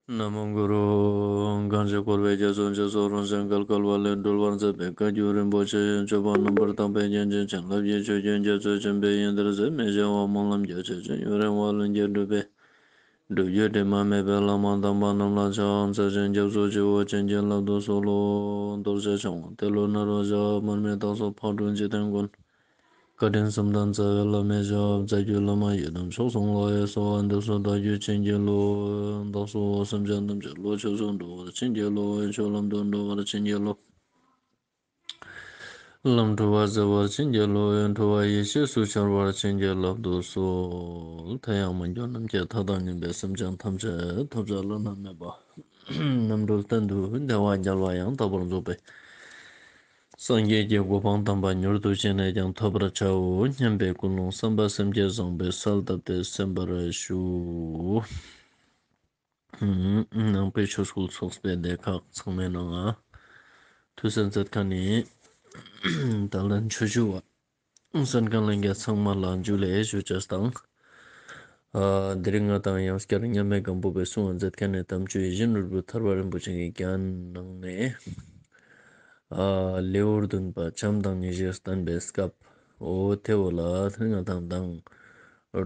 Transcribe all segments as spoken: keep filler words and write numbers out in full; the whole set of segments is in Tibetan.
ན་མོ་གུ་རུ། གང་ཞིག་འཁོར་བའི་རྒྱ་མཚོ་འཇིགས་སུ་རུང་ཞིང་བརྒལ་དཀའ་བ་ལས་སྒྲོལ་བར་མཛད་པའི་བཀའ་བརྒྱུད་རིན་པོ་ཆེ་ཡི་སྤྱོད་པ་རྣམ་པར་དག་པའི་རྒྱན་ཅན་བྱིན་རླབས་ཀྱི་ཆུ་རྒྱུན་རྒྱ་མཚོ་ཆེན་པོའི་ཡོན་ཏན་ཟད་མི་ཤེས་པ་སྨོན་ལམ་རྒྱ་ཆེ་ཞིང་ཡུན་རིང་བ་ལྷུན་གྱིས་གྲུབ་པའི་སྒྲུབ་བརྒྱུད་དྲི་མ་མེད་པའི་བླ་མ་དམ་པ་རྣམས་ལ་ཕྱག་འཚལ་ཞིང་སྐྱབས་སུ་མཆིའོ། བྱིན་གྱིས་བརླབ་ཏུ་གསོལ་ལོ། རྡོ་རྗེ་འཆང་དབང་ཏེ་ལོ་ནཱ་རོ་ཞབས། མར་མི་དྭགས་སོགས་ཕག་གྲུ་འཇིག་རྟེན་མགོན། བཀའ་དྲིན་གསུམ་ལྡན་རྩ་བའི་བླ་མའི་ཞབས། རྩ་བརྒྱུད་བླ་མ་ཡི་དམ་མཆོག་གསུམ་ལ་ཡི་གསོལ་བ་འདེབས་སོ། བདག་རྒྱུད་བྱིན་གྱིས་རློབས། བདག་སོགས་སེམས་ཅན་ཐམས་ཅད་བློ་ཆོས་སུ་འགྲོ་བར་བྱིན་གྱིས་རློབས། ཆོས་ལམ་དུ་འགྲོ་བར་བྱིན་གྱིས་རློབས། ལམ་འཁྲུལ་བ་སེལ་བར་བྱིན་གྱིས་རློབས། འཁྲུལ་བ་ཡེ་ཤེས་སུ་འཆར་བར་བྱིན་གྱིས་བརླབ་ཏུ་གསོལ། མཐའ་ཡས་མ་གྱུར་ནམ་མཁའི་མཐའ་དང་མཉམ་པའི་སེམས་ཅན་ཐམས་ཅད་ཐོབ་བྱ་བླ་ན་མེད་པ། རྣམ་གྲོལ་གཏན་དུ་བདེ་བ་རྒྱལ་བ་ཡང་དག་པར་རྫོགས་པའི་སངས་རྒྱས་ཀྱི་གོ་འཕང་དམ་པ་མྱུར་དུ་ཅི་ནས་ཀྱང་ཐོབ་པར་བྱའོ་སྙམ་པའི་ཀུན་སློང་བསམ་པ་སེམས་བསྐྱེད་བཟང་པོས་གསལ་བཏབ་སྟེ་གསན་པར་ཞུ། ནང་པའི་ཆོས་སྐུལ་ཚོགས་པའི་སྡེ་ཁག་ཚང་མའི་ནང་ང་ཐུགས་སྣང་མཛད་མཁན་ནི་དང་ལེན་ཆོས་ཞུ་བ། གསན་མཁན་ལྷན་རྒྱས་ཚང་མ་ལ་ཇུ་ལེ་ཞུ་ཅེས་དང་། ཨ། དེ་རིང་ང་དང་ཡང་བསྐྱར་མཉམ་མེད་སྒམ་པོ་པས་གསུང་བ་མཛད་མཁན་ནི་དམ་ཆོས་ཡིད་བཞིན་ནོར་བུ་ཐར་པ་རིན་པོ་ཆེ་གི་རྒྱན་ནང་ནས། ཨ། ལེའུ་བདུན་པ་བྱམས་དང་ཉེར་ཞིར་བསྟན་པའི་སྐབས། འོ་དེ་བོ་ལ་དེ་ང་དང་དང་།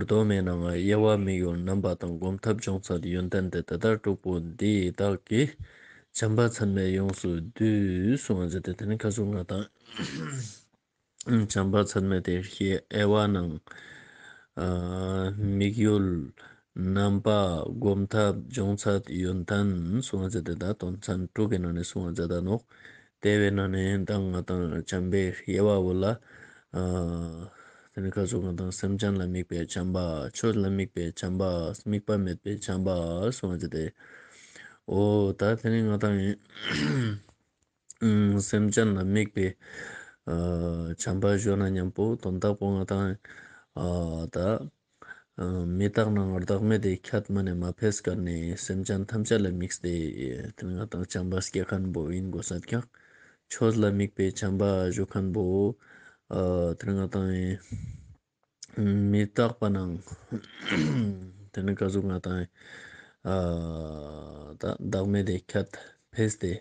སྡོམ་མའི་ནང་ང་དབྱེ་བ་དམིགས་ཡུལ་རྣམ་པ་དང་སྒོམ་ཐབས་སྦྱོང་ཚད་ཡོན་ཏན་དེ་ད་ལྟར་དྲུག་པོ་འདི་དག་གིས་བྱམས་པ་ཚད་མེད་ཡོངས་སུ་བསྡུས་གསུང་བ་མཛད་དེ། དེ་ནི་ཁ་སང་ང་དང་བྱམས་པ་ཚད་མེད་དེ་ཤེས་དབྱེ་བ་ནང་། ཨ། དམིགས་ཡུལ། རྣམ་པ། སྒོམ་ཐབས། སྦྱོང་ཚད། ཡོན་ཏན་གསུང་བ་མཛད་དེ། ད་དོན་ཚན་དྲུག་གི་ནང་ནས་གསུང་བ་མཛད་ད་ནོག་དེ་བའི་ནང་ནས་ད་ང་དང་བྱམས་པའི་དབྱེ་བ་བོ་ལ། ཨ། དེ་ནི་ཁ་སང་ང་དང་སེམས་ཅན་ལ་དམིགས་པའི་བྱམས་པ། ཆོས་ལ་དམིགས་པའི་བྱམས་པ། དམིགས་པ་མེད་པའི་བྱམས་པ་གསུང་བ་མཛད་དེ། འོ་ད་དེ་ནི་ང་དང་ཡིན། ཨུམ། སེམས་ཅན་ལ་དམིགས་པའི། ཨ། བྱམས་པ་ཞུ་ན་མཉམ་པོ་དོན་དག་པོ་ང་དང་། ཨ། ད། ཨ། མི་རྟག་ནའང་བདག་མེད་དེ་ཁྱད་མ་ནས་མ་ཕེས་ཀ་ནས་སེམས་ཅན་ཐམས་ཅད་ལ་དམིགས་ཏེ། དེ་ང་དང་བྱམས་པ་སྐྱེ་མཁན་པོ་ཡིན་དགོས་ས་ཀྱང་། ཆོས་ལ་དམིགས་པའི་བྱམས་པ་ཞུ་མཁན་པོ། ཨ། དེ་ང་དང་ཡིན། མི་རྟག་པ་ནའང་། དེ་ནི་ག་ཟུག་ང་དང་། ཨ། ད་བདག་མེད་དེ་ཁྱད་ཕེས་ཏེ།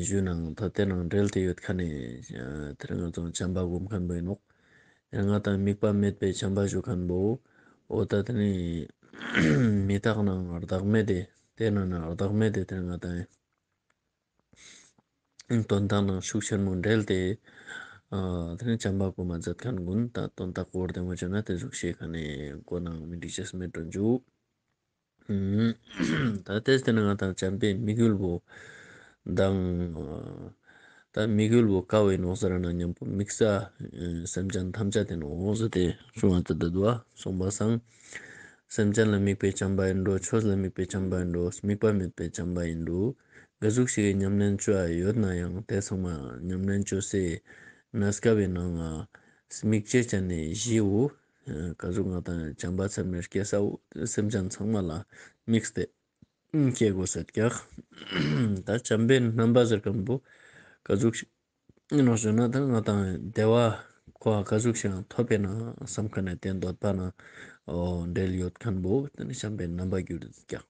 ཞུ་ནའང་ད་དེ་ནང་འབྲེལ་ཏེ་ཡོད་ཁ་ནས། ཨ། དེ་རིང་ང་ཚོ་བྱམས་པ་སྒོམ་མཁན་པོ་ཡིན་ནོག་ཡང་ང་དང་དམིགས་པ་མེད་པའི་བྱམས་པ་ཞུ་མཁན་པོ། འོ་ད་དེ་ནི་མི་རྟག་ནའང་བདག་མེད་དེ། དེ་ནང་ན་བདག་མེད་དེ་དེ་ང་དང་། དོན་དག་ནང་ཤུགས་ཆེན་མོ་འབྲེལ་ཏེ། ཨ། དེ་ནས་བྱམས་པ་སྒོམ་མ་མཛད་མཁན་ཀུན་ད་དོན་དག་གོ་བདེ་མོ་བྱུང་ན་དེ་ཟུག་ཤེས་ཁ་ནས་གོ་ནང་མི་འགྲིག་ཅེས་མེད་འགྲོ་འཇུག་ད་དེ་དེ་ནི་ང་དང་བྱམས་པའི་དམིགས་ཡུལ་བོ་དང་། ད་དམིགས་ཡུལ་བོ་ག་བའི་ནོག་ཟེར་ན་མཉམ་པོ་དམིགས་ས་སེམས་ཅན་ཐམས་ཅད་དེ་ནོག་ཟེར་ཏེ་གསུང་བ་དེ་འདུག་བ། གསུངས་པ་སང་། སེམས་ཅན་ལ་དམིགས་པའི་བྱམས་པ་ཡིན་འགྲོ། ཆོས་ལ་དམིགས་པའི་བྱམས་པ་ཡིན་འགྲོ། དམིགས་པ་མེད་པའི་བྱམས་པ་ཡིན་འགྲོ། ག་ཟུག་ཞིག་གི་ཉམས་ལེན་བཅོ་ཡ་ཡོད་ན་ཡང་དེ་ཚང་མ་ཉམས་ལེན་བཅོ་སའི་གནས་སྐབས་ཡིན་ནའང་དམིགས་བཅས་ཅན་ནི་གཞིའོ། ག་ཟུག་ང་དང་བྱམས་པ་ཚད་མེད་སྐྱེ་སའོ། སེམས་ཅན་ཚང་མ་ལ་དམིགས་ཏེ་སྐྱེ་དགོས་ཟེར་ཀྱག་ད་བྱམས་པའི་རྣམ་པ་ཟེར་མཁན་པོ་ག་ཟུག་ཞིག་ཡིན་ནོ་ཞུ་ན་ད་ང་དང་བདེ་བ་ཁོ་ག་ཟུག་ཞིག་ཐོབ་པས་ན་བསམ་མཁན་ནས་དེ་འདོད་པ་ན། འོ་འབྲེལ་ཡོད་མཁན་པོ་དེ་ནི་བྱམས་པའི་རྣམ་པ་གྱུར་ཀྱང་།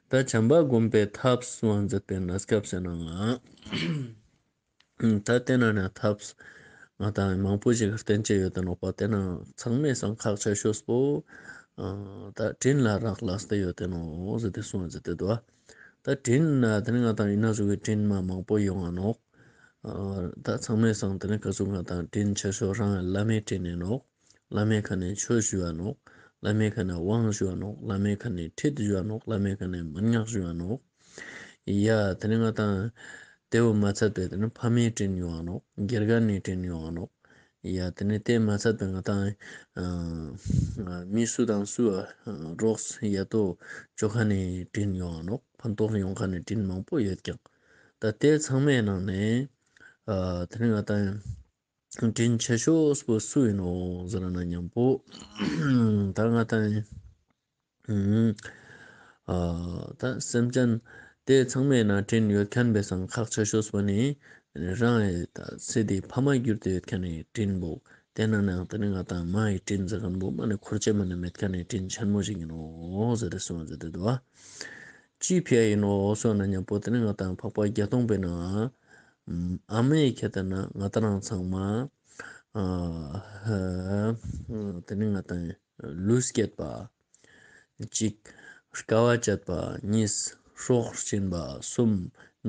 ད་བྱམས་པ་སྒོམ་པའི་ཐབས་སུའང་མཛད་པའི་གནས་སྐབས་ཟེར་ན་ང་། ད་དེ་ན་ནས་ཐབས་ང་དང་མང་པོ་ཞིག་བསྟན་བཅས་ཡོད་དེ་ནོག་པ། དེ་ན་ཚང་མའི་སང་ཁག་ཆེ་ཤོས་པོ། ད་དྲིན་ལ་རག་ལས་ཏེ་ཡོད་དེ་ནོ་ཟེར་ཏེ་གསུང་བ་མཛད་དེ་འདུག་ད་དྲིན་ན་དེ་ནི་ང་དང་ཡིན་ན་ཟུག་གི་དྲིན་མ་མང་པོ་ཡོང་ང་ནོག་ཨ། ད་ཚང་མའི་སང་དེ་ནི་ག་ཟུག་ང་དང་དྲིན་ཆེ་ཤོས་རང་བླ་མའི་དྲིན་ཡིན་ནོག་བླ་མའི་ཁ་ནས་ཆོས་ཞུ་བ་ནོག་བླ་མའི་ཁ་ནས་དབང་ཞུ་བ་ནོག་བླ་མའི་ཁ་ནས་ཁྲིད་ཞུ་བ་ནོག་བླ་མའི་ཁ་ནས་མན་ངག་ཞུ་བ་ནོག་ཡ་དེ་ནི་ང་དང་དེ་བོ་མ་ཚད་པའི་དེ་ནི་ཕ་མའི་དྲིན་ཡོང་བ་ནོག་དགེ་རྒན་ནས་དྲིན་ཡོང་བ་ནོག་ཡ་དེ་ནི་དེ་མ་ཚད་པའི་ང་དང་ཨ། མི་སུ་དང་སུ་རོགས་ཡ་ཏོ་ཅོ་ཁ་ནས་དྲིན་ཡོང་བ་ནོག་ཕན་ཐོགས་ཡོང་ཁ་ནས་དྲིན་མང་པོ་ཡོད་ཀྱང་། ད་དེ་ཚང་མའི་ནང་ནས། ཨ། དེ་ནི་ང་དང་དྲིན་ཆེ་ཤོས་པོ་སུ་ཡིན་ནོ་ཟེར་ན་མཉམ་པོ། ད་ང་དང་། ཨ། ད་སེམས་ཅན་དེ་ཚང་མའི་ནང་དྲིན་ཡོད་མཁན་པའི་སང་ཁག་ཆེ་ཤོས་པོ་ནི་རང་ཡི་ད་སྲིད་དེའི་ཕ་མ་གྱུར་ཏེ་ཡོད་མཁན་ནི་དྲིན་པོ། དེ་ན་ནའང་དེ་ནི་ང་དང་མ་ཡི་དྲིན་ཟེར་མཁན་པོ་མ་ནི་འཁོར་བཅས་མ་ནི་མེད་མཁན་ནི་དྲིན་ཆེན་མོ་ཞིག་ཡིན་ནོ་ཟེར་ཏེ་གསུང་བ་མཛད་དེ་འདུག་བ། ཅི་ཕི་ཡ་ཡིན་ནོ་སོང་ན་མཉམ་པོ་དེ་ནི་ང་དང་འཕགས་པ་བརྒྱད་སྟོང་པའི་ནང་ཨ་མའི་ཁྱེད་ལྟ་ན་ང་དང་རང་ཚང་མ་ཨ་དེ་ནི་ང་དང་ལུས་བསྐྱེད་པ་གཅིག་དཀའ་བ་སྤྱད་པ་གཉིས་སྲོག་སྦྱིན་པ་གསུམ་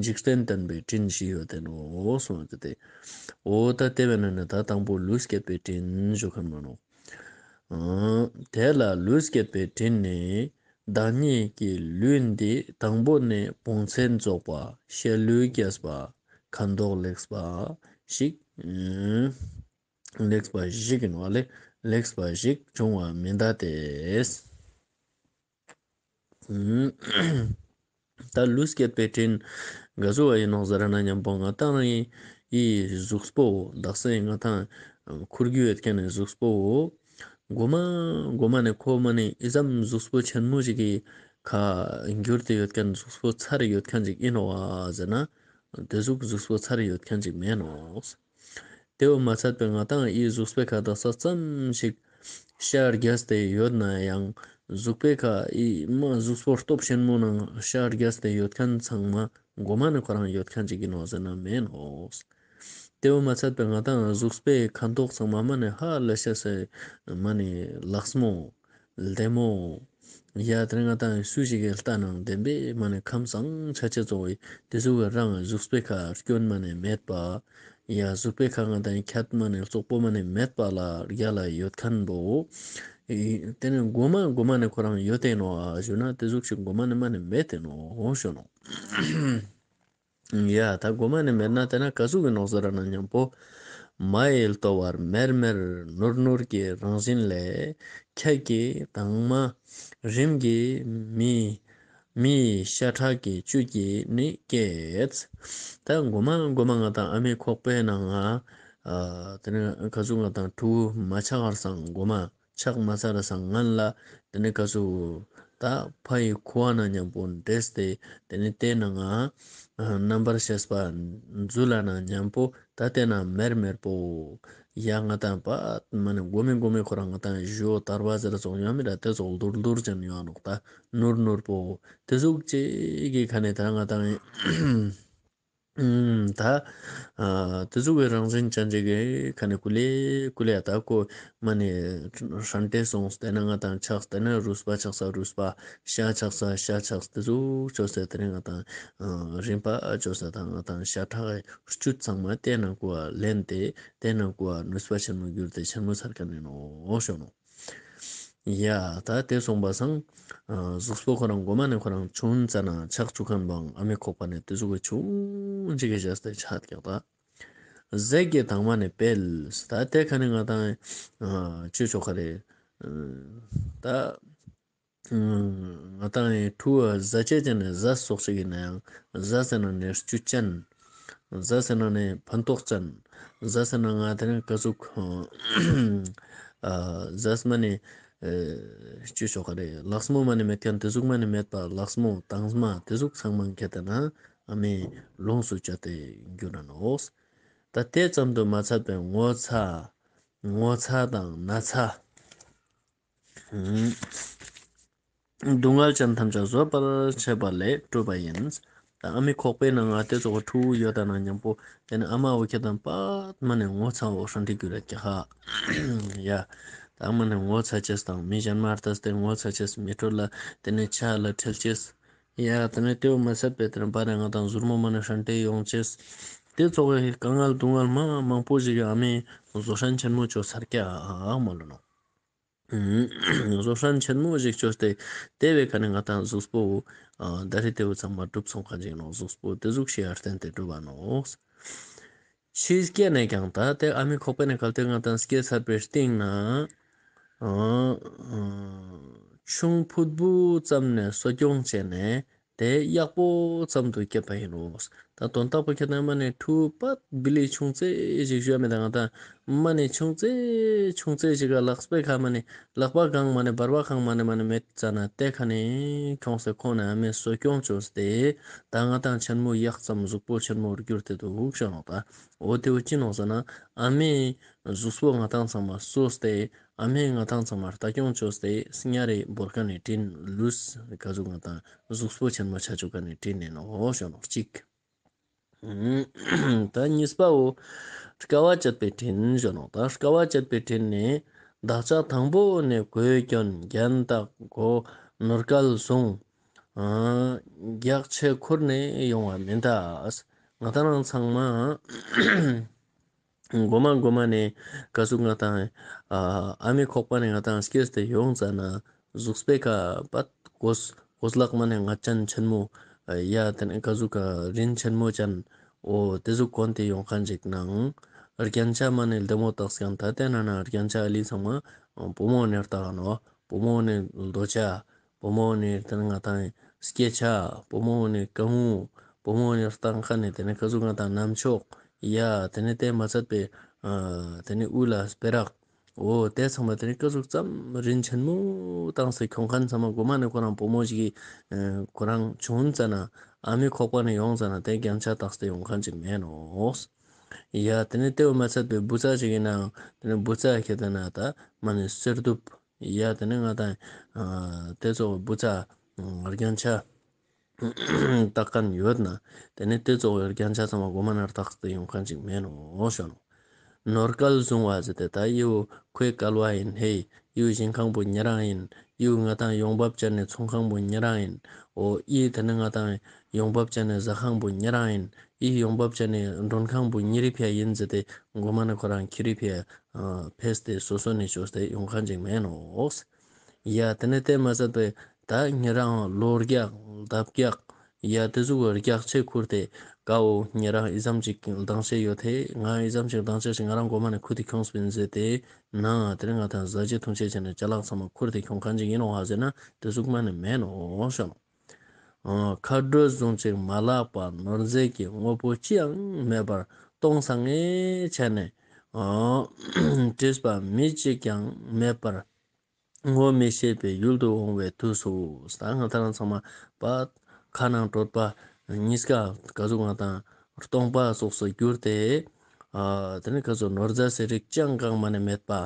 འཇིག་རྟེན་བསྟན་པའི་དྲིན་ཞིག་ཡོད་དེ་ནོ་སོང་ཙི་ཏེ། འོ་ད་དེ་བས་ན་ནི་ད་དང་པོ་ལུས་བསྐྱེད་པའི་དྲིན་ཞུ་མཁན་མ་ནོ། ཨང་། དེ་ལ་ལུས་བསྐྱེད་པའི་དྲིན་ནི་བདག་ཉིད་ཀྱི་ལུས་འདི་དང་པོ་ནས་བོངས་ཚད་རྫོགས་པ་ཤེས་ལུས་རྒྱས་པ་ཁ་མདོག་ལེགས་པ་ཞིག་ཨང་། ལེགས་པ་ཞིག་ཡིན་བ་ལས་ལེགས་པ་ཞིག་བྱུང་བ་མི་གདའ་སྟེ། ཨང་། ད་ལུས་བསྐྱེད་པའི་དྲིན་ག་ཟུག་བ་ཡིན་ནོག་ཟེར་ན་མཉམ་པོ་ང་དང་རང་ཡི་གཟུགས་པོ་དག་ས་ཡི་ང་དང་ཁུར་རྒྱུ་ཡོད་མཁན་ནི་གཟུགས་པོ་འོ། མགོ་མ་མགོ་མ་ནས་ཁོ་མ་ནས་ཨི་ཙམ་གཟུགས་པོ་ཆེན་མོ་ཞིག་གི་ཁ་འགྱུར་ཏེ་ཡོད་མཁན་གཟུགས་པོ་ཚར་ཡོད་མཁན་ཅིག་ཡིན་ནོག་བ་ཟེར་ན་དེ་ཟུག་གཟུགས་པོ་ཚར་ཡོད་མཁན་ཅིག་མེད་ནོག་དེའོ་མ་ཚད་པའི་ང་དང་ཨི་གཟུགས་པོའི་ཁ་དག་ས་ཙམ་ཞིག་ཤ་རྒྱས་ཏེ་ཡོད་ན་ཡང་གཟུགས་པོའི་ཁ་ཨི་མ་གཟུགས་པོ་སྟོབས་ཆེན་མོ་ནང་ཤ་རྒྱས་ཏེ་ཡོད་མཁན་ཚང་མ་མགོ་མ་ནས་ཁོ་རང་ཡོད་མཁན་ཅིག་ཡིན་ནོག་ཟེར་ན་མེད་ནོག་དེའོ་མ་ཚད་པའི་ང་དང་གཟུགས་པོའི་ཁ་མདོག་ཚང་མ་མ་ནས་ཧ་ལས་ཤ་སེ་མ་ནས་ལགས་མོ། ལྡེ་མོ། ཡ་དེ་ང་དང་སུ་ཞིག་གི་ལྟ་ནང་བདེན་པའི་མ་ནས་ཁམས་བཟང་ཆ་ཆེ་ཚོ་བའི་དེ་ཚོ་གི་རང་གཟུགས་པོའི་ཁ་སྐྱོན་མ་ནས་མེད་པ། ཡ་གཟུགས་པོའི་ཁ་ང་དང་ཁྱད་མ་ནས་བཙོག་པོ་མ་ནས་མེད་པ་ལ་རྒྱ་ལ་ཡོད་མཁན་བོ། དེ་ནས་མགོ་མ་མགོ་མ་ནས་ཁོ་རང་ཡོད་དེ་ནོ་ཨ་ཞུ་ན་དེ་ཟུག་ཞིག་མགོ་མ་ནས་མ་ནས་མེད་དེ་ནོ་ཞུ་ནོ། ཡ་ད་མགོ་མ་ནས་མེད་ན་དེ་ན་ག་ཟུག་གི་ནོག་ཟེར་ན་མཉམ་པོ། མ་ཡི་ལྟོ་བར་མེར་མེར་ནུར་ནུར་གྱི་རང་བཞིན་ལས། ཁྱེད་ཀྱིས་དང་མ་རིམ་གྱིས་མི་མིའི་ཤ་ཁྲག་གི་བཅུད་ཀྱིས་ནི་བསྐྱེད། ད་མགོ་མ་མགོ་མ་ང་དང་ཨ་མའི་ཁོག་པའི་ནང་ང་ཨ་དེ་ནས་ག་ཟུག་ང་དང་ཕྲུ་གུ་མ་ཆགས་པར་སང་མགོ་མ་ཆགས་མ་ཚར་སང་ང་ལ་དེ་ནས་ག་ཟུག་ད་ཕ་ཡི་ཁུ་བ་ན་མཉམ་པོ་འདྲེས་ཏེ་དེ་ནས་དེ་ནང་ང་རྣམ་པར་ཤེས་པ་འཛུལ་ལ་ན་མཉམ་པོ་ད་དེ་ན་མེར་མེར་པོ། ཡ་ང་དང་པ་མ་ནི་མགོ་མི་མགོ་མི་ཁོ་རང་ང་དང་ཞོ་དར་བ་ཟེར་སོང་ཡོད་མི་ར་དེ་ཚོ་ལྡུར་ལྡུར་ཅན་ཡོད་ནོག་ད་ནུར་ནུར་པོ། དེ་ཟུག་ཅིག་གི་ཁ་ནས་ད་ང་དང་ད་དེ་ཟུག་གི་རང་བཞིན་ཅན་ཅིག་གི་ཁ་ནས་ཀུ་ལེ་ཀུ་ལེ་ད་ཀོ་མ་ནི་ཧྲན་ཏེ་སོང་སྟེ་ན་ང་དང་ཆགས་ཏེ་ན་རུས་པ་ཆགས་ས་རུས་པ་ཤ་ཆགས་ས་ཤ་ཆགས་དེ་ཟུག་ཅོ་ས་དེ་ནས་ང་དང་རིམ་པ་ཅོ་ས་དང་ང་དང་ཤ་ཁྲག་གི་བཅུད་ཚང་མ་དེ་ནང་ཀུ་བ་ལེན་ཏེ་དེ་ནང་ཀུ་བ་ནུས་པ་ཆེན་མོ་གྱུར་ཏེ་ཆེན་མོ་ཚར་ཁ་ནས་ནོ་ཞོ་ནོ། ཡ་ད་དེ་སོང་པ་སང་གཟུགས་པོ་ཁོ་རང་མགོ་མ་ནས་ཁོ་རང་ཆུང་ཙ་ན་ཆགས་ཆུ་ཁན་བང་ཨ་མའི་ཁོག་པ་ནས་དེ་ཟུག་གི་ཆུང་ཅིག་གི་བཞག་སྟེ་ཆགས་ཀྱག་ད། ཟས་ཀྱི་དྭངས་མ་ནི་སྤེལ། ད་དེ་ཁ་ནས་ང་དང་ཅི་ཆོག་ག་རེད། ད་ང་དང་ཕྲུ་གུ་ཟ་ཆས་ཅན་ནས་ཟས་སོགས་ཤིག་ཡིན་ན་ཡང་ཟས་ཟེར་ན་ནི་བཅུད་ཅན། ཟས་ཟེར་ན་ནི་ཕན་ཐོགས་ཅན། ཟས་ཟེར་ན་ང་དེ་རིང་ག་ཟུག་ཟས་མ་ནི་ཅི་ཆོག་ག་རེད། ལགས་མོ་མ་ནི་མེད་མཁན་དེ་ཟུག་མ་ནི་མེད་པ་ལགས་མོ་དྭངས་མ་དེ་ཟུག་ཚང་མ་ཁྱེར་ཏེ་ན། ཨ་མའི་ལོངས་སུ་སྤྱད་དེ་འགྱུར་ར་ནོག་ད་དེ་ཙམ་དུ་མ་ཚད་པའི་ངོ་ཚ། ངོ་ཚ་དང་ན་ཚ། སྡུག་བསྔལ་ཅན་ཐམས་ཅད་བཟོད་པར་བྱེད་པ་ལས་གྲུབ་པ་ཡིན། ད་ཨ་མའི་ཁོག་པའི་ནང་ང་དེ་ཚོ་ཕྲུ་གུ་ཡོད་ད་ན་མཉམ་པོ་དེ་ནི་ཨ་མ་འོ་ཁྱེད་དང་པད་མ་ནས་ངོ་ཚ་འོ་ཧྲན་ཏི་གུ་ར་ཀྱ་ཧ། ཡ། ད་ཨ་མ་ནས་ངོ་ཚ་ཅེས་དང་མི་གཞན་མ་ལྟས་ཏེ་ངོ་ཚ་ཅེས་མི་ཁྲོད་ལ་དེ་ནི་ཆ་ལ་ཁྲེལ་ཅེས། ཡ་དེ་ནས་དེའུ་མ་ཟད་པའི་དེ་ནས་བར་རེ་ང་དང་ཟུར་མོ་མ་ནས་ཧྲན་ཏེ་ཡོང་ཅེས། དེ་ཚོ་གི་དཀའ་ངལ་སྡུག་བསྔལ་མ་མང་པོ་ཞིག་གི་ཨ་མའི་བཟོད་སྲན་ཆེན་མོ་ཅོ་ཚར་ཀྱ་ཨ་མ་ལོ་ནོ། བཟོད་སྲན་ཆེན་མོ་ཞིག་ཅོས་ཏེ་དེ་བས་ཁ་ནས་ང་དང་གཟུགས་པོ་ད་རེ་དེའུ་ཚང་མ་གྲུབ་སོང་ཁ་ཅིག་ནོ། གཟུགས་པོ་དེ་ཟུག་ཤེས་ཡར་བརྟེན་ཏེ་གྲུབ་པ་ནོ། ཕྱིས་སྐྱེས་ནས་ཀྱང་ད་ལྟའི་ཨ་མའི་ཁོག་པའི་ནས་གལ་ཏེ་ང་དང་སྐྱེས་ཚར་བའི་སྟེང་ན། ཨ་ཨ་ཆུང་ཕུད་བུ་ཙམ་ནས་གསོ་སྐྱོང་བྱས་ནས་དེ་ཡག་པོ་ཙམ་དུ་སྐྱེས་པ་ཡིན་ནོ། ད་དོན་དག་པོ་ཁྱེད་དང་མ་ནས་ཕྲུ་གུ་པད་བི་ལི་ཆུང་ཙེ་ཞིག་ཞུ་ཡ་མེད། ད་ང་དང་མ་ནས་ཆུང་ཙེ་ཆུང་ཙེ་ཞིག་ག་ལག་པའི་ཁ་མ་ནས་ལག་པ་གང་མ་ནས་བར་པ་གང་མ་ནས་མ་ནས་མེད་ཙ་ན་དེ་ཁ་ནས་ཁྱོངས་སེ་ཁོང་ནས་ཨ་མས་གསོ་སྐྱོང་བྱོས་ཏེ་ད་ང་དང་ཆེན་མོ་ཡག་ཙམ་གཟུགས་པོ་ཆེན་མོར་གྱུར་ཏེ་འདུག་ཤག་ནོ། ད་འོ་དེ་བོ་ཅི་ནོག་ཟེར་ན་ཨ་མས་གཟུགས་པོ་ང་དང་ཚང་མ་གསོས་ཏེ་ ཨ་མས་ང་ཏང་ཚང་མ་ལྟ་སྐྱོང་བཅོས་ཏེ་སྙ་རེ་འབོར་ཁ་ནས་དྲིན་ལུས་ག་ཟུག་ང་ཏང་གཟུགས་པོ་ཆེན་མོ་ཆ་ཆུ་ཁ་ནས་དྲིན་ནས་ནོ་ཞོ་ནོ་གཅིག་ད་གཉིས་པའོ། དཀའ་བ་སྤྱད་པའི་དྲིན་ཞོ་ནོ། ད་དཀའ་བ་སྤྱད་པའི་དྲིན་ནི་བདག་ཅག་དང་པོ་ནས་གོས་གྱོན་རྒྱན་བཏགས་གོ་ནོར་སྐལ་བཟུང་། རྒྱགས་ཆེ་ཁུར་ནས་ཡོང་བ་མིན་ད། ང་ཏང་རང་ཚང་མ་མགོ་མ་མགོ་མ་ནས་ག་ཟུག་ང་ཏང་ཨ་མའི་ཁོག་པ་ནས་ང་ཏང་སྐྱེས་ཏེ་ཡོང་ཙ་ན་གཟུགས་པོའི་ཁ་པད་གོས་གོས་ལག་མ་ནས་ང་ཅན་ཆེན་མོ་ཡ་དེ་ནས་ག་ཟུག་ག་རིན་ཆེན་མོ་ཅན་འོ་དེ་ཟུག་གོན་ཏེ་ཡོང་མཁན་ཅིག་ནང་རྒྱན་ཆ་མ་ནས་ལྡེ་མོ་བཏགས་ཀྱང་ད་ལྟའི་ན་ན་རྒྱན་ཆ་ཨ་ལི་ཚང་མ་བུ་མོ་ནས་བཏགས་ནོ། བུ་མོ་ནས་རྡོ་ཆ། བུ་མོ་ནས་དེ་ནས་ང་ཏང་སྐེ་ཆ། བུ་མོ་ནས་ཀ་ངུ། བུ་མོ་ནས་རྟ་ཁ་ནས་དེ་ནས་ག་ཟུག་ང་ཏང་ནམ་ཕྱོགས་ཡ་དེ་ནས་དེ་མ་ཚད་པའི་ཨ་དེ་ནས་དབུ་ལ་སྤེ་རག་འོ་དེ་ཚང་མ་དེ་ནས་ག་ཟུག་ཙམ་རིན་ཆེན་མོ་བཏང་སྟེ་ཁྱོང་མཁན་ཚང་མ་མགོ་མ་ནས་ཁོ་རང་བུ་མོ་ཞིག་གི་ཁོ་རང་བྱུང་ཙ་ན་ཨ་མའི་ཁོག་པ་ནས་ཡོང་ཙ་ན་དེ་རྒྱན་ཆ་བཏགས་ཏེ་ཡོང་མཁན་ཅིག་མེད་ནོ། ཡ་དེ་ནས་དེ་བ་མ་ཚད་པའི་བུ་ཚ་ཞིག་ཡིན་ནའང་དེ་ནས་བུ་ཚ་ཁྱེད་དེ་ན་ད་མ་ནས་གསེར་གདུབ། ཡ་དེ་ནས་ང་ཏང་ཨ་དེ་ཚོ་བུ་ཚ་རྒྱན་ཆ་བཏགས་མཁན་ཡོད་ན་དེ་ནས་དེ་ཚོ་རྒྱན་ཆ་ཚང་མ་མགོ་མ་ནས་བཏགས་ཏེ་ཡོང་མཁན་ཅིག་མེད་ནོ་ཞོ་ནོ། ནོར་སྐལ་བཟུང་བ་ཟེར་ཏེ་ད་ཡིའུ་ཁོའི་སྐལ་བ་ཡིན། ཧེ་ཡིའུ་ཞིང་ཁང་བུ་ཉེ་རང་ཡིན། ཡིའུ་ང་ཏང་ཡོང་འབབ་ཅན་ནས་ཚོང་ཁང་བུ་ཉེ་རང་ཡིན། འོ་ཡི་དེ་ནས་ང་ཏང་ཡོང་འབབ་ཅན་ནས་ཟ་ཁང་བུ་ཉེ་རང་ཡིན། ཡི་ཡོང་འབབ་ཅན་ནས་མགྲོན་ཁང་བུ་ཉེ་རི་ཕི་ཡ་ཡིན་ཟེར་ཏེ་མགོ་མ་ནས་ཁོ་རང་ཁྱི་རི་ཕི་ཡ་ཕེས་ཏེ་སོ་སོ་ནས་བཅོས་ཏེ་ཡོང་མཁན་ཅིག་མེད་ནོ། ཡ་དེ་ནས་དེ་མ་ཟད་པའི་ད་ཉེ་རང་ལོ་རྒྱག་ལྡབ་རྒྱག་ཡ་དེ་ཟུག་གི་རྒྱགས་ཆེ་ཁུར་ཏེ་ཀའོ་ཉེ་རང་ཨི་ཙམ་ཅིག་ལྡང་ཆེ་ཡོད་དེ་ང་ཨི་ཙམ་ཅིག་ལྡང་ཆེ་ཞིག་ང་རང་མགོ་མ་ནས་ཁུར་ཏེ་ཁྱོངས་པིན་ཟེར་ཏེ་ན་དེ་རིང་ང་ཏང་ཟ་ཆེ་འཐུང་ཆེ་བྱས་ནས་ཅ་ལག་ཚང་མ་ཁུར་ཏེ་ཁྱོང་མཁན་ཅིག་ཡིན་ནོ་ཧ་ཟེར་ན་དེ་ཟུག་མ་ནས་མེད་ནོ་ཞོ་ནོ། ཨ་མཁའ་འགྲོས་བཟུང་ཅིང་མ་ལགས་པ་ནོར་རྫས་ཀྱི་དངོས་པོ་ཅི་ཡང་མེད་པར་སྟོང་སང་ངེ་བྱས་ནས་ཨ་བྲིས་པ་མི་གཅིག་ཀྱང་མེད་པར་ངོ་མི་ཤེས་པའི་ཡུལ་དུ་འོང་བའི་དུས་སུ། ད་ང་ཏང་ཚང་མ་པ་ཁ་ནང་གྲོད་པ་གཉིས་ཀ་ག་ཟུག་ང་ཏང་སྟོང་པ་སོགས་སུ་གྱུར་ཏེ་ཨ་དེ་ནས་ག་ཟུག་ནོར་རྫས་ཟེར་རིགས་ཅང་གང་མ་ནས་མེད་པ་ཨ་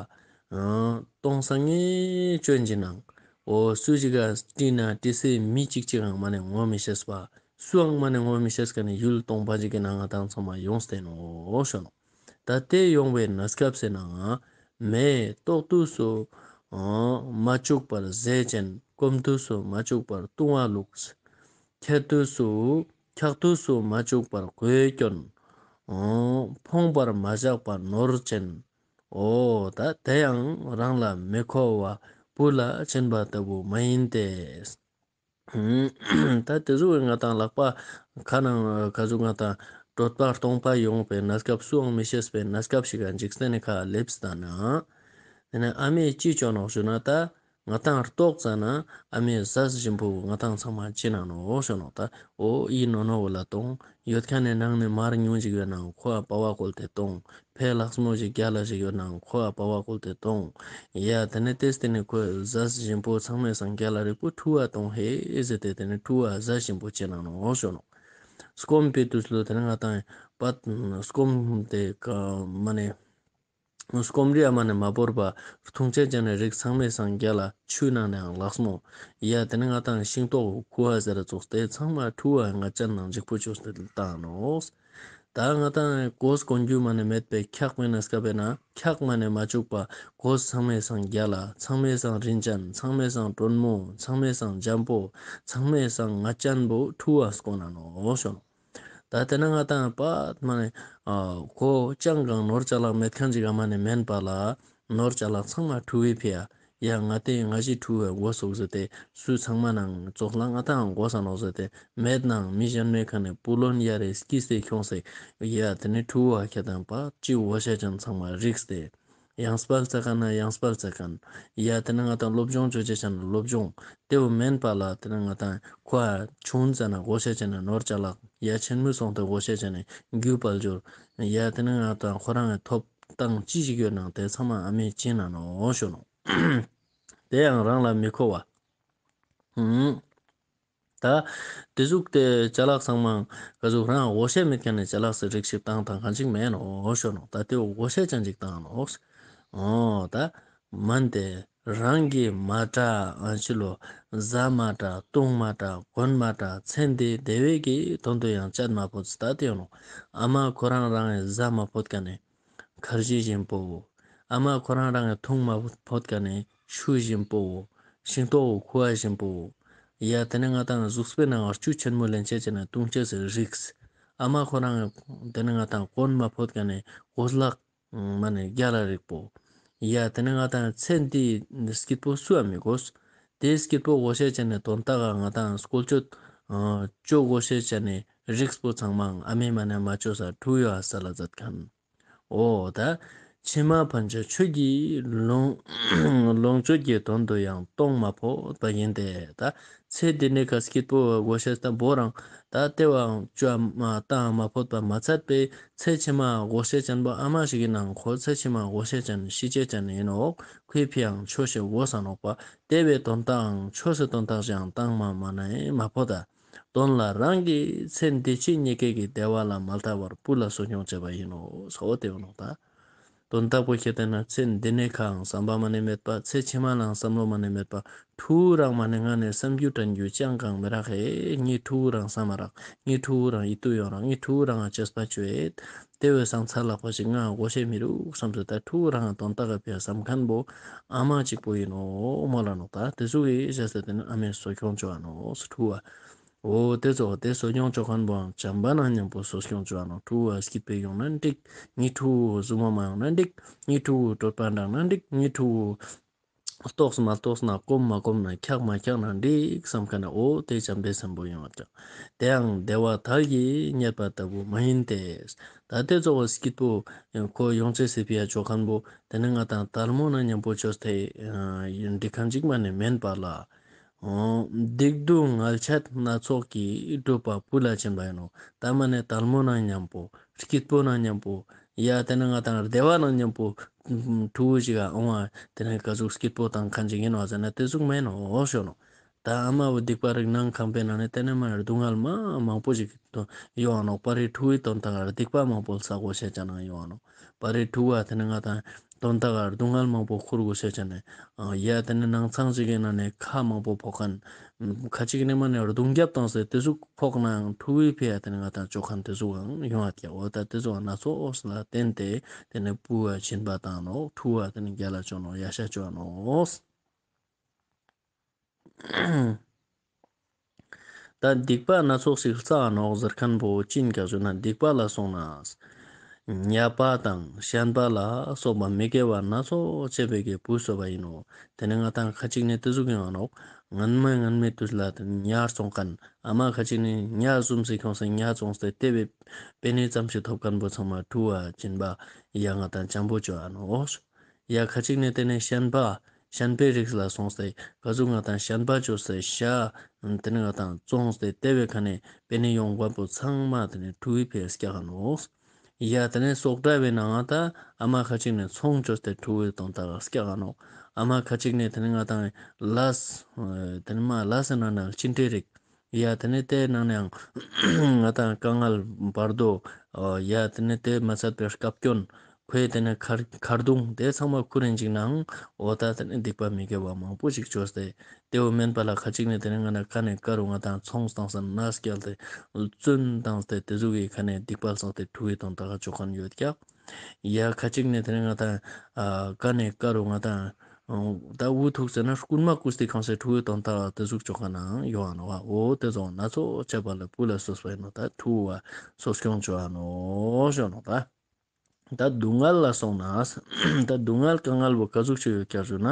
སྟོང་སང་ངེ་བཅོན་གྱི་ནང་། འོ་སུ་ཞིག་ག་བཀྲིས་ན་བཀྲིས་སའི་མི་གཅིག་ཅིག་ཡང་མ་ནས་ངོ་མི་ཤེས་པ། སུའང་མ་ནས་ངོ་མི་ཤེས་མཁན་ནི་ཡུལ་སྟོང་པ་ཅིག་གི་ནང་ང་ཏང་ཚང་མ་ཡོངས་ཏེ་ནོ་ཞོ་ནོ། ད་དེ་ཡོང་བའི་གནས་སྐབས་སུ་ནའང་མེ་ལྟོགས་དུས་སུ་མ་བཅུག་པར་ཟས་ཅན། སྐོམ་དུས་སུ་མ་བཅུག་པར་བཏུང་བ་བླུགས། འཁྱག་དུས་སུ་འཁྱག་དུས་སུ་མ་བཅུག་པར་གོས་གྱོན། ཕོངས་པར་མ་བཞག་པར་ནོར་ཅན། འོ་ད་དེ་ཡང་རང་ལ་མི་མཁོ་བ་བུ་ལ་བྱིན་པ་ལྟ་བུ་མ་ཡིན་ཏེ། ད་དེ་ཟུག་ང་ཏང་ལག་པ་ཁ་ནང་ག་ཟུག་ང་ཏང་གྲོད་པ་སྟོང་པ་ཡོང་བའི་གནས་སྐབས་སུའང་མི་ཤེས་པའི་གནས་སྐབས་ཤིག་ག་འཇིག་རྟེན་ནི་ཁ་སླེབས་ད་ན། དེ་ནས་ཨ་མས་ཅི་བཅོ་ནོག་ཞུ་ན་ད་ང་ཏང་ལྟོགས་ཙ་ན་ཨ་མས་ཟས་ཞིམ་པོ་ང་ཏང་ཚང་མ་ཅི་ན་ནོ་ཞུ་ནོག་ད་འོ་ཨི་ནོ་ནོ་བོ་ལ་གཏོང་ཡོད་མཁན་ནི་ནང་ནས་མར་ཉུང་ཅིག་ཡོད་ནའང་ཁོ་ཨ་པ་བ་བཀོལ་ཏེ་གཏོང་། ཕའི་ལྷག་མོ་ཞིག་རྒྱ་ལ་ཞིག་ཡོད་ནའང་ཁོ་ཨ་པ་བ་བཀོལ་ཏེ་གཏོང་། ཡ་དེ་ནས་ཏེས་དེ་ནས་ཁོས་ཟས་ཞིམ་པོ་ཚང་མའི་སང་རྒྱ་ལ་རིག་པོ་ཁྲུ་བ་གཏོང་ཧེ་ཟེར་ཏེ་དེ་ནས་ཁྲུ་བ་ཟས་ཞིམ་པོ་ཅི་ན་ནོ་ཞུ་ནོག་སྐོམ་པའི་དུས་ལུ་དེ་ནས་ང་ཏང་པད་སྐོམ་དེ་ཀ་མ་ནས་སྐོམ་རིགས་ཨ་མ་ནས་མ་བོར་བ་འཐུང་ཆ་ཅན་ནས་རིགས་ཚང་མའི་སང་རྒྱ་ལ་ཆུའི་ནང་ནའང་ལགས་མོ། ཡ་དེ་ནས་ང་ཏང་ཤིང་ཏོག་ཁུ་བ་ཟེར་ཙོགས་དེ་ཚང་མ་ཁྲུ་བ་ང་ཅན་ནང་འཇིག་པོ་བཅོས་ཏེ་བཏང་ནོག་ད་ང་ཏང་གོས་གོན་རྒྱུ་མ་ནས་མེད་པའི་འཁྱག་མེད་ན་སྐབས་ན་འཁྱག་མ་ནས་མ་བཅུག་པ་གོས་ཚང་མའི་སང་རྒྱ་ལ་ཚང་མའི་སང་རིན་ཅན་ཚང་མའི་སང་དྲོན་མོ་ཚང་མའི་སང་འཇམ་པོ་ཚང་མའི་སང་ང་ཅན་པོ་ཁྲུ་བ་སྐོ་ན་ནོ་ཞུ་ནོག་ད་དེ་ན་ང་ཏང་པ་མ་ནས་ཨ་གོ་ཅང་གང་ནོར་ཅ་ལག་མེད་མཁན་ཅིག་ག་མ་ནས་མེན་པ་ལ་ནོར་ཅ་ལག་ཚང་མ་ཁྲུ་བའི་ཕི་ཡ། ཡ་ང་དེ་ང་ཞིག་ཁྲུ་བའི་མགོ་སོགས་ཟེར་ཏེ་སུ་ཚང་མ་ནང་ཙོགས་ལ་ང་ཏང་མགོ་ས་ནོག་ཟེར་ཏེ་མེད་ནང་མི་གཞན་མེད་མཁན་ནས་བུ་ལོན་ཡ་རེ་སྐྱིད་སེ་ཁྱོངས་སེ་ཡ་དེ་ནས་ཁྲུ་བ་ཁྱེད་དང་པ་ཅི་འོ་ཤ་ཅན་ཚང་མ་རིགས་ཏེ། ཡང་སྤར་ཙ་ཁན་ན་ཡང་སྤར་ཙ་ཁན། ཡ་དེ་ནས་ང་ཏང་སློབ་སྦྱོང་ཅོ་ཅེས་ཅན་ན་སློབ་སྦྱོང་། དེ་བོ་མེན་པ་ལ་དེ་ནས་ང་ཏང་ཁོ་ཨ་ཆུང་ཙ་ན་མགོ་ཤ་ཅན་ན་ནོར་ཅ་ལག་ཡ་ཆེན་མོ་སོང་སྟེ་མགོ་ཤ་ཅན་ན་རྒྱུ་དཔལ་འབྱོར། ཡ་དེ་ནས་ང་ཏང་ཁོ་རང་གི་ཐོབ་ཐང་ཅི་ཞིག་ཡོད་ནང་དེ་ཚང་མ་ཨ་མས་བྱིན་ན་ནོ་ཞུ་ནོ། དེ་ཡང་རང་ལ་མི་མཁོ་བ། ཧུམ། ད་དེ་ཟུག་དེ་ཅ་ལག་ཚང་མ་ག་ཟུག་རང་ངོ་ཤེས་མེད་མཁན་ནས་ཅ་ལག་སེ་རིགས་ཤིག་བཏང་བཏང་མཁན་ཅིག་མེད་ནོ་ཞུ་ནོ། ད་དེ་ངོ་ཤེས་ཅན་ཅིག་བཏང་ནོ། ཨོ་ད་ མན་ཏེ། རང་གིས་མ་དྲག་ཨ་ཅི་ལོ། བཟའ་མ་དྲག་བཏུང་མ་དྲག་གོན་མ་དྲག་ཚེ་འདི་བདེ་བའི་གི་དོན་དུ་ཡང་སྤྱད་མ་ཕོད་ད་དེ་ཡོང་ནོ། ཨ་མ་ཁོ་རང་རང་གིས་བཟའ་མ་ཕོད་ཀ་ནས་ཁར་ཇི་བཞིན་པོ། ཨ་མ་ཁོ་རང་རང་གིས་འཐུང་མ་ཕོད་ཀ་ནས་ཆུ་བཞིན་པོ། ཤིང་ཏོག་ཁུ་བ་བཞིན་པོ། ཡ་དེ་ནས་ང་དང་གཟུགས་པོའི་ནང་ང་བཅུད་ཆེན་མོ་ལེན་ཆེད་ཅེ་ན་བཏུང་ཆེད་ཟེར་རིགས། ཨ་མ་ཁོ་རང་དེ་ནས་ང་དང་གོན་མ་ཕོད་ཀ་ནས་གོས་ལག་མ་ནས་རྒྱ་ལ་རིག་པོ། ཡ་དེ་ནས་ང་དང་ཚེ་འདི་སྐྱིད་པོ་སུའང་མི་དགོས། དེ་སྐྱིད་པོ་དགོས་ཤེས་ཅན་ནས་དོན་དག་ག་ང་དང་སྐོལ་སྤྱོད་ཨ་བཅོ་དགོས་ཤེས་ཅན་ནས་རིགས་པོ་ཚང་མའང་ཨ་མའི་མ་ནས་མ་བཅོས་ས་ཁྲུ་ཡོ་ཨ་ས་ལ་མཛད་མཁན། འོ་ད། ཕྱི་མ་ཕན་ཆད་ཆོས་ཀྱི་ལོངས་ལོངས་སྤྱོད་ཀྱི་དོན་དུ་ཡང་གཏོང་མ་ཕོད་པ་ཡིན་ཏེ། ད་ཚེ་འདི་ནས་ཁ་སྐྱིད་པོ་དགོས་ཤེས་ད་བོ་རང་ད་ལྟེ་བའང་བཅོ་མ་བཏང་མ་ཕོད་པ་མ་ཚད་པའི་ཚེ་ཕྱི་མ་དགོས་ཤེས་ཅན་པོ་ཨ་མ་ཞིག་གི་ནང་ཁོ་ཚེ་ཕྱི་མ་དགོས་ཤེས་ཅན་ཤི་ཅེས་ཅན་ཡིན་ནོག་ཁོའི་ཕིའང་ཆོས་ཤིག་དགོས་ས་ནོག་པ། དེ་བས་དོན་དག་ཆོས་སུ་དོན་དག་ཅིག་བཏང་མ་མ་ནས་མ་ཕོད་ད། དོན་ལ་རང་གི་ཚེ་འདི་ཕྱི་གཉིས་ཀའི་གི་བདེ་བ་ལ་མ་ལྟ་བར་བུ་ལ་གསོ་སྐྱོང་བྱས་པ་ཡིན་ནོ་སོ་དེ་ཡོང་ནོ་ད། དོན་དག་པོ་ཁྱེད་ལྟ་ན་ཚེ་འདི་ནས་ཁའང་བསམ་པ་མ་ནས་མེད་པ། ཚེ་ཕྱི་མ་ལའང་བསམ་བློ་མ་ནས་མེད་པ། ཕྲུ་གུ་རང་མ་ནས་ང་ནས་བསམ་རྒྱུ་དྲན་རྒྱུ་ཅང་གང་མི་རག་ཧེ། ངའི་ཕྲུ་གུ་རང་བསམ་མ་རག་ངའི་ཕྲུ་གུ་རང་ཡིད་དུ་ཡོང་རག་ངའི་ཕྲུ་གུ་རང་ང་ཅེས་པ་བཅོས་ཡེད། དེ་བས་སང་ཚ་ལག་པ་ཞིག་ང་དགོས་ཤེས་མི་རུག་བསམ་ཚེ་ད་ཕྲུ་གུ་རང་དོན་དག་ག་ཕེ་བསམ་མཁན་པོ་ཨ་མ་གཅིག་པོ་ཡིན་ནོ་མོ་ལ་ནོ་ད། དེ་ཚོ་གི་བྱས་ཚེ་དེ་ནི་ཨ་མས་གསོ་སྐྱོང་བཅོ་བ་ནོ་ཕྲུ་གུ་བ། འོ་དེ་ཚོ་དེ་གསོ་སྐྱོང་བཅོ་མཁན་པོའང་བྱམས་པ་ནང་མཉམ་པོ་གསོ་སྐྱོང་བཅོ་བ་ནོ། ཕྲུ་གུ་བ་སྐྱིད་པོ་ཡོང་ན་འགྲིག་ངའི་ཕྲུ་གུ་གཟུགས་མོ་མ་ཡོང་ན་འགྲིག་ངའི་ཕྲུ་གུ་གྲོད་པ་འགྲང་ན་འགྲིག་ངའི་ཕྲུ་གུ་ལྟོགས་མ་ལྟོགས་ན་སྐོམ་མ་སྐོམ་ན་འཁྱག་མ་འཁྱག་ན་འགྲིག་བསམ་མཁན་ནི་འོ་དེ་བྱམས་པའི་སེམས་པོ་ཡོང་བ་ཀྱང་། དེའང་བདེ་བ་དལ་གྱིས་རྙེད་པ་ལྟ་བུ་མ་ཡིན་ཏེ། ད་དེ་ཚོ་བ་སྐྱིད་པོ་ཁོ་ཡོང་ཚེ་སི་ཕི་ཡ་བཅོ་མཁན་པོ་དེ་ནི་ང་དང་དལ་མོ་ནང་མཉམ་པོ་བཅོས་ཏེ་འགྲིག་མཁན་ཅིག་མ་ནི་མིན་པ་ལ། སྡིག་སྡུག་ངལ་ཆད་སྣ་ཚོགས་ཀྱིས། སྒྲུབ་པ་བུ་ལ་བྱིན་པ་ཡིན་ནོ། ད་མ་ནས་དལ་མོ་ནང་མཉམ་པོ། སྐྱིད་པོ་ནང་མཉམ་པོ། ཡ་དེ་ནི་ང་དང་བདེ་བ་ནང་མཉམ་པོ། ཕྲུ་གུ་ཞིག་ག་འོང་བ་དེ་ནི་ག་ཟུག་སྐྱིད་པོ་དང་མཁན་ཅིག་ཡིན་ནོ་ཟེར་ན་དེ་ཟུག་མེད་ནོ་ཞོ་ནོ། ད་ཨ་མ་བུ་སྡིག་པ་རིགས་ནང་ཁམས་པའི་ནང་ནས་དེ་ནི་མ་སྡུག་བསྔལ་མ་མང་པོ་ཞིག་ཡོང་བ་ནོ། པ་རི་ཕྲུ་གུའི་དོན་དག་སྡིག་པ་མང་པོ་བསགས་དགོས་ཤེས་ཅན་ནང་ཡོང་བ་ནོ། པ་རི་ཕྲུ་གུ་བ་དེ་ནི་ང་དང་དོན་དག་སྡུག་བསྔལ་མང་པོ་ཁུར་དགོས་ཤེས་ཅན་ནི། ཡ་དེ་ནི་ནང་ཚང་ཞིག་གི་ནང་ནས་ཁ་མང་པོ་ཕོག་མཁན། ཁ་ཅིག་ནི་མ་ནས་རྡུང་རྒྱབ་བཏང་སྟེ་དེ་ཟུག་ཕོག་ནའང་ཕྲུ་གུའི་ཕི་ཡ་དེ་ནི་ང་དང་བཅོ་མཁན་དེ་ཟུག་ཡང་ཡོང་བ་ཀྱ། འོ་ད་དེ་ཟུག་སྣ་ཚོགས་ལ་བརྟེན་ཏེ་དེ་ནི་བུ་བ་སྦྱིན་པ་བཏང་ནོ། ཕྲུ་གུ་བ་དེ་ནི་རྒྱ་ལ་བཅོ་ནོ། ཡ་ཤ་བཅོ་ནོ། ད་སྡིག་པ་སྣ་ཚོགས་ཤིག་བསགས་ནོག་ཟེར་མཁན་པོ་ཅི་ཡིན་ག་ཞུ་ན། སྡིག་པ་ལ་སོང་ན། ཉ་པ་དང་ཤན་པ་ལ་སོགས་པ་མི་དགེ་བ་སྣ་ཚོགས་བྱས་པའི་གི་བུ་གསོས་པ་ཡིན་ནོ། དེ་ནི་ང་དང་ཁ་ཅིག་ནི་དེ་ཟུག་ཡོང་ནོག་སྔན་མ་སྔན་མའི་དུས་ལ་དེ་ཉ་བཙོང་མཁན། ཨ་མ་ཁ་ཅིག་ནི་ཉ་བཟུམ་ཞིག་ཁྱོངས་སེ་ཉ་བཙོངས་ཏེ་དེ་བས་པེ་ནེ་ཙམ་ཞིག་ཐོབ་མཁན་པོ་ཚང་མ་ཕྲུ་གུ་བ་སྦྱིན་པ་ཡ་ང་དང་འཇམ་པོ་བཅོ་ཨ་ནོ། ཡ་ཁ་ཅིག་ནས་དེ་ནས་ཤན་པ། ཤན་པའི་རིགས་ལ་སོང་སྟེ་ག་ཟུག་ང་དང་ཤན་པ་བཅོས་སྟེ་ཤ། དེ་ནས་ང་དང་བཙོངས་ཏེ་དེ་བས་ཁ་ནས་པེ་ནེ་ཡོང་མཁན་པོ་ཚང་མ་དེ་ནས་ཕྲུ་གུའི་ཕིའ་སྐྱག་ག་ནོག་ཡ་དེ་ནས་སོག་གྲྭ་བའི་ནང་ང་ད་ཨ་མ་ཁ་ཅིག་ནས་ཚོང་བཅོས་ཏེ་ཕྲུ་གུའི་དོན་དག་ག་སྐྱག་ག་ནོག་ཨ་མ་ཁ་ཅིག་ནས་དེ་ནས་ང་དང་ལས། དེ་ནས་མ་ལས་ནང་ན་ཅི་འདྲའི་རིགས། ཡ་དེ་ནས་དེའི་ནང་ནའང་ང་དང་དཀའ་ངལ་བར་དོ། ཡ་དེ་ནས་དེ་མ་ཚད་པའི་སྐབས་སྐྱོན། ཁོས་དེ་ནས་ཁར་ཁར་རྡུང་དེ་ཚང་མ་ཁུར་རིན་ཅིག་ནའང་འོ་ད་དེ་ནས་སྡིག་པ་མི་དགེ་བ་མང་པོ་ཞིག་བཅོས་ཏེ། དེའུ་མེན་པ་ལ་ཁ་ཅིག་ནས་དེ་ནས་ང་ན་ཀ་ནས་ཀ་རུ་ང་དང་ཚོང་བཏང་སྟེ་ནས་སྐྱལ་ཏེ། བཙོན་བཏང་སྟེ་དེ་ཟུག་གི་ཁ་ནས་སྡིག་པ་བསགས་ཏེ་ཕྲུ་གུའི་དོན་དག་ག་བཅོ་མཁན་ཡོད་ཀྱག་ཡ་ཁ་ཅིག་ནས་དེ་ནས་ང་དང་ཀ་ནས་ཀ་རུ་ང་དང་ད་འུ་ཐུག་ཟེར་ན་རྐུན་མ་རྐུས་ཏེ་ཁང་སའི་ཕྲུ་གུའི་དོན་དག་དེ་ཟུག་བཅོ་མཁན་ནའང་ཡོང་ཨ་ནོ། འོ་དེ་ཚོ་སྣ་ཚོགས་བྱས་པ་ལ་བུ་ལ་གསོས་པ་ཡིན་ནོ། ད་ཕྲུ་གུ་བ་གསོ་སྐྱོང་བཅོ་ཨ་ནོ་ཞོ་ནོ། ད་ད་སྡུག་བསྔལ་ལ་སོང་ན། ད་སྡུག་བསྔལ་དཀའ་ངལ་བོ་ག་ཟུག་ཅིག་ཡོད་ཀྱག་ཞུ་ན།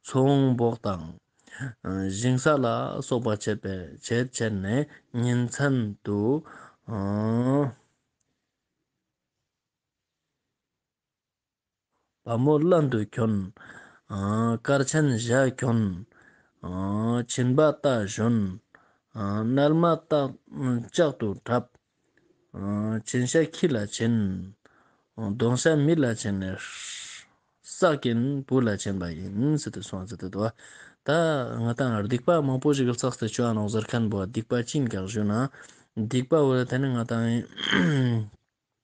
ཚོང་འབོག་དང་ཞིང་ས་ལ་སོགས་པ་བྱེད་པའི་བྱེད་བྱས་ནས་ཉིན་མཚན་དུ། བ་མོ་ལན་དུ་གྱོན། དཀར་ཆེན་ཞྭ་གྱོན། བྱིན་པ་རྟ་བཞོན། མནལ་མ་རྟ་ལྕག་ཏུ་བྲབ། བྱིན་ཤ་ཁྱི་ལ་བྱིན། གདོང་ཤ་མི་ལ་བྱིན་ནས། བསགས་ཀྱིན་བུ་ལ་བྱིན་པ་ཡིན་ཟེར་ཏེ་གསུངས་ཟེར་ཏེ་འདུག་ད་ང་དང་སྡིག་པ་མང་པོ་ཞིག་བསགས་ཏེ་བཅོ་ཨ་ནོག་ཟེར་མཁན་པོ་སྡིག་པ་ཅི་ཡིན་ཀྱག་ཞུ་ན། སྡིག་པ་བོ་ལ་དེ་ནི་ང་དང་།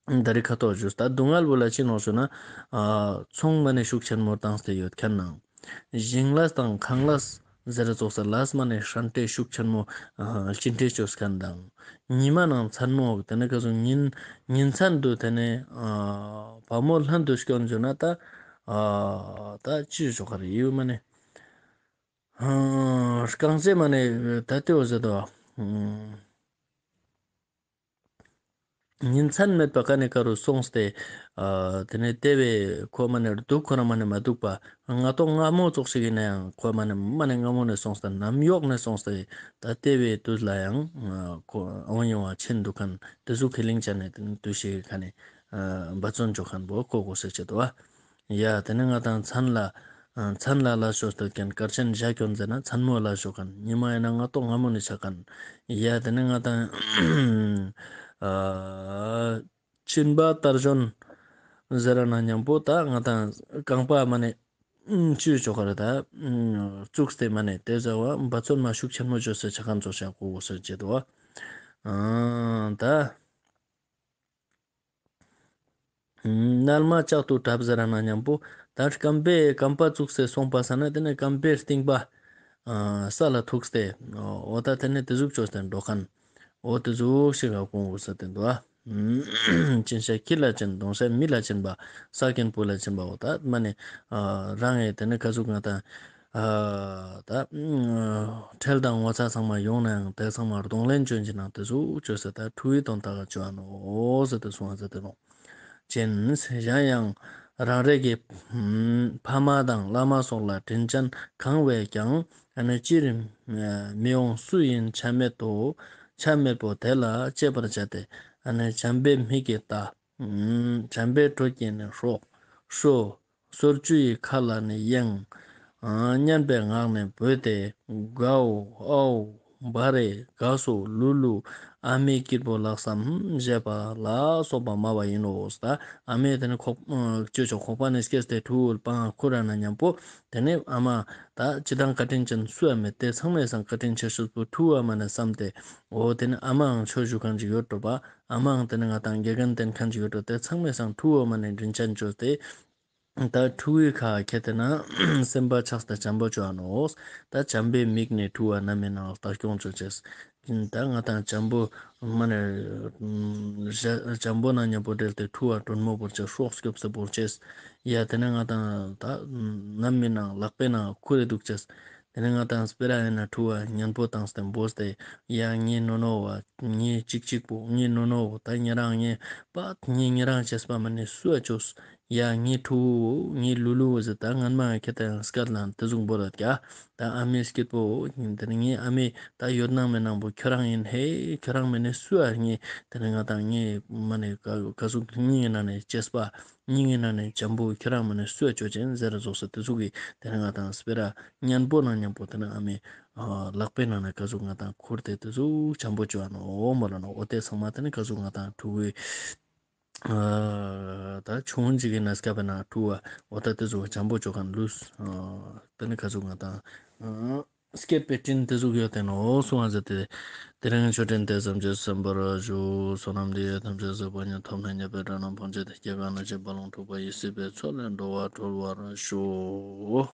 ད་རེས་ཁ་ཐོག་བཞུགས། ད་སྡུག་བསྔལ་བོ་ལ་ཅི་ནོག་ཞུ་ན། ཨ་ཚོང་མ་ནི་ཤུགས་ཆེན་མོ་བཏང་སྟེ་ཡོད་མཁན་ནང་། ཞིང་ལས་དང་ཁང་ལས་ཟེར་ཙོགས་ས་ལས་མ་ནི་ཧྲན་ཏེ་ཤུགས་ཆེན་མོ་ཨ་ཅི་འདྲེ་བཅོས་མཁན་དང་། ཉི་མ་ནང་མཚན་མོ་དེ་ནི་ག་ཚོད་ཉིན་ཉིན་མཚན་དུ་དེ་ནི་ཨ་བ་མོ་ལྷན་དུ་སྐྱོན་བརྗོད་ན་ད་ཨ་ད་ཅི་ཞོག་ག་རེ་ཡོད་མ་ནི། ཨ་རྐང་རྗེས་མ་ནི་ད་ལྟེ་བ་ཟེར་དོ། ཉིན་མཚན་མེད་པ་ཀ་ནས་ཀ་རུ་སོང་སྟེ། ཨ་དེ་ནས་ལྟེ་བའི་ཁོ་མ་ནས་སྡུག་ཁོ་རང་མ་ནས་མ་སྡུག་པ། ང་ཏོག་སྔ་མོ་ཙོགས་ཤིག་ཡིན་ན་ཡང་ཁོ་མ་ནས་མ་ནས་སྔ་མོ་ནས་སོང་སྟེ་ནམ་གཡོག་ནས་སོང་སྟེ། ད་ལྟེ་བའི་དུས་ལ་ཡང་ཁོ་འོང་ཡོང་བ་ཆེན་འདུག་མཁན་དེ་ཟུག་ཁས་ལེན་བྱ་ནས་དེ་ནས་དུས་ཤིག་ག་ནས་འབད་བརྩོན་འཇོག་མཁན་པོ་ཁོ་གོ་ས་ཆེད་དུ་བ། ཡ་དེ་ནས་ང་དང་མཚན་ལ། ཨ་མཚན་ལ་ལ་ཞོག་སྟེ་ཀན་དཀར་ཆེན་བཞག་ཀྱོན་ཟེར་ན་མཚན་མོ་ལ་ཞོག་མཁན། ཉི་མ་ཡིན་ན་ང་ཏོག་སྔ་མོ་ནས་ཆགས་མཁན། ཡ་དེ་ནས་ང་དང་ཨ་སྦྱིན་པ་དར་གཞོན་ཟེར་ན་མཉམ་པོ་ད་ང་དང་རྐང་པ་མ་ནས་ཨུམ་ཅུ་ཅོག་ག་རེ་ད་ཨུམ་བཙུགས་ཏེ་མ་ནས་དེ་ཟེར་བ་འབད་བརྩོན་མ་ཤུགས་ཆེན་མོ་བཅོས་སེ་ཆགས་མཁན་ཚོ་བྱ་དགོས་ཟེར་བྱེད་དོ། ཨ་ད། མནལ་མ་ལྕག་ཏུ་བྲབ་ཟེར་ན་མཉམ་པོ་ད་རྐང་པའི་རྐང་པ་བཙུགས་སེ་སོང་པ་ས་ན་དེ་ནས་རྐང་པའི་རྟིང་པ་ཨ་ས་ལ་ཐུག་སྟེ། འོ་ད་དེ་ནས་དེ་ཟུག་བཅོས་ཏེ་འགྲོ་མཁན། འོ་དེ་ཟུག་ཞིག་ག་གོང་འོ་ས་དེ་འདུག་ཨ། སྦྱིན་བྱ་ཁྱི་ལ་སྦྱིན། གདུང་བྱ་མི་ལ་སྦྱིན་པ། ས་ཀན་པོ་ལ་སྦྱིན་པ། འོ་ད་མ་ནས་ཨ་རང་ངས་དེ་ནས་ག་ཟུག་ང་དང་། ཨ་ད་ཨ་ཁྲེལ་དང་ངོ་ཚ་ཚང་མ་ཡོང་ན་ཡང་དེ་ཚང་མ་གདོང་ལེན་བྱོན་གྱི་ནང་དེ་ཚོ་བཅོས་ས་ད་ཁྲུ་བའི་དོན་དག་བཅོ་ཨ་ནོ་ཟེར་ཏེ་གསུང་བ་ཟེར་ཏེ་ནོ། ཅན་གཞན་ཡང་རང་རེ་གི་ཕ་མ་དང་བླ་མ་སོགས་ལ་དྲིན་ཅན་གང་བས་ཀྱང་ཨ་ནི་སྤྱིར་མི་འོང་སུ་ཡིན་ཆ་མེད་དོ། ཆ་མེད་པོ་དེ་ལ་གཅེས་པར་བྱ་སྟེ་ཨ་ནི་བྱམས་པའི་མིག་གིས་ལྟ། བྱམས་པའི་དྲོད་ཀྱིས་ནི་ཧྲོག་ཧྲོ། སོར་བཅུ་ཡི་ཁ་ལ་ནི་གཡེང་། སྙན་པའི་ངག་ནི་བོས་ཏེ། གའོ་ཨའོ་བ་རེ་ག་སོ་ལུ་ལུ། ཨ་མའི་སྐྱིད་པོ་ལགས་སམ་ཞེས་པ་ལ་སོགས་པ་སྨྲ་བ་ཡིན་ནོ། ད་ཨ་མས་དེ་ནི་ཁོག་ཅོ་ཅོ་ཁོག་པ་ནས་སྐྱེས་ཏེ་ཕྲུ་གུ་པང་ཁུར་ར་ན་མཉམ་པོ། དེ་ནི་ཨ་མ་ད་སྤྱི་བཏང་བཀའ་དྲིན་ཅན་སུ་ཡང་མེད་དེ་ཚང་མས་སང་བཀའ་དྲིན་ཆེ་ཤོས་པོ་ཕྲུ་གུ་ཨ་མ་ནས་བསམ་སྟེ། འོ་དེ་ནི་ཨ་མའང་ཆོས་ཞུ་མཁན་ཅིག་ཡོད་འགྲོ་པ། ཨ་མའང་དེ་ནི་ང་དང་དགེ་རྒན་བསྟེན་མཁན་ཅིག་ཡོད་འགྲོ་དེ་ཚང་མས་སང་ཕྲུ་གུ་ཨ་མ་ནས་དྲིན་ཅན་བཅོས་ཏེ། ད་ཕྲུ་གུའི་ཁ་ཁྱེར་ཏེ་ན་སེམས་པ་ཆགས་ཏེ་བྱམས་པོ་བཅོ་ཨ་ནོ། ད་བྱམས་པའི་མིག་ནས་ཕྲུ་གུ་ནམ་ཡིན་ནའང་ལྟ་སྐྱོང་བཅོ་ཅེས། ད་ང་དང་བྱམས་པོ་མ་ནས་བྱམས་པོ་ན་མཉམ་པོ་འབྲེལ་ཏེ་ཕྲུ་གུ་དྲོན་མོ་བོར་ཅེས་སྲོག་སྐྱོབ་སེ་བོར་ཅེས། ཡ་དེ་ནས་ང་དང་ད་ནམ་ཡིན་ནའང་ལག་པའི་ནང་ཁུར་རེ་འདུག་ཅེས། དེ་ནས་ང་དང་སྤེ་ར་ཡིན་ན་ཕྲུ་གུ་སྙན་པོ་བཏང་སྟེ་འབོས་ཏེ། ཡ་ངའི་ནོ་ནོ་བ་ངའི་ཅིག་ཅིག་པོ་ངའི་ནོ་ནོ་བོ་ད་ཉེ་རང་ངའི་པ་ངའི་ཉེ་རང་བྱས་པ་མ་ནས་སུ་ཨ་ཅོས། ཡ་ངའི་ཕྲུ་གུ་ངའི་ལུ་ལུ་བོ་ཟེར་ད་ངན་མ་ཁྱེད་ད་ཡང་སྐད་ལ་དེ་ཟུག་འབོ་ར་ཀྱ། ད་ཨ་མའི་སྐྱིད་པོ་ཡིན་དེ་ནས་ངའི་ཨ་མའི་ད་ཡོད་ནང་མེད་ནང་པོ་ཁྱོད་རང་ཡིན་ཧེ། ཁྱོད་རང་མེད་ནས་སུ་ཨ་ངའི་དེ་ནས་ང་དང་ངའི་མ་ནས་ག་ག་ཟུག་སྙིང་ཡིན་ན་ནས་བྱས་པ། སྙིང་ཡིན་ན་ནས་བྱམས་པོ་ཁྱོད་རང་མ་ནས་སུ་ཨ་ཅོ་ཅན་ཟེར་ར་ཟོག་ས་དེ་ཟུག་གི་དེ་ནས་ང་དང་སྤེ་ར་སྙན་པོ་ནང་མཉམ་པོ་དེ་ནས་ཨ་མའི་ལག་པའི་ནང་ནས་ག་ཟུག་ང་དང་ཁུར་ཏེ་དེ་ཟུག་བྱམས་པོ་བཅོ་ཨ་ནོ་མོ་ལ་ནོ། འོ་དེ་ཚང་མ་དེ་ནས་ག་ཟུག་ང་དང་ཕྲུ་གུའི་ད་ཆུང་ངུན་ཅིག་གི་ན་སྐབས་ན་ཕྲུ་གུ་འོ་ད་དེ་ཟུག་བྱམས་པོ་བཅོ་མཁན་ལུས། དེ་ནས་ག་ཟུག་ང་དང་སྐྱེད་པའི་སྤྲིན་དེ་ཟུག་ཡོད་དེ་ནོ་གསུང་བ་ཟེར་ཏེ། དེ་རིང་ཆོས་འབྲེལ་དེ་ཙམ་གྱིས་ཟིན་པར་ཞུ། བསོད་ནམས་འདི་ཡིས་ཐམས་ཅད་གཟིགས་པ་ཉིད། ཐོབ་ནས་ཉེས་པའི་དགྲ་རྣམས་ཕམ་བྱས་ཏེ། སྐྱེ་རྒ་ན་འཆིའི་རྦ་ཀློང་འཁྲུགས་པ་ཡི། སྲིད་པའི་མཚོ་ལས་འགྲོ་བ་སྒྲོལ་བར་ཤོག།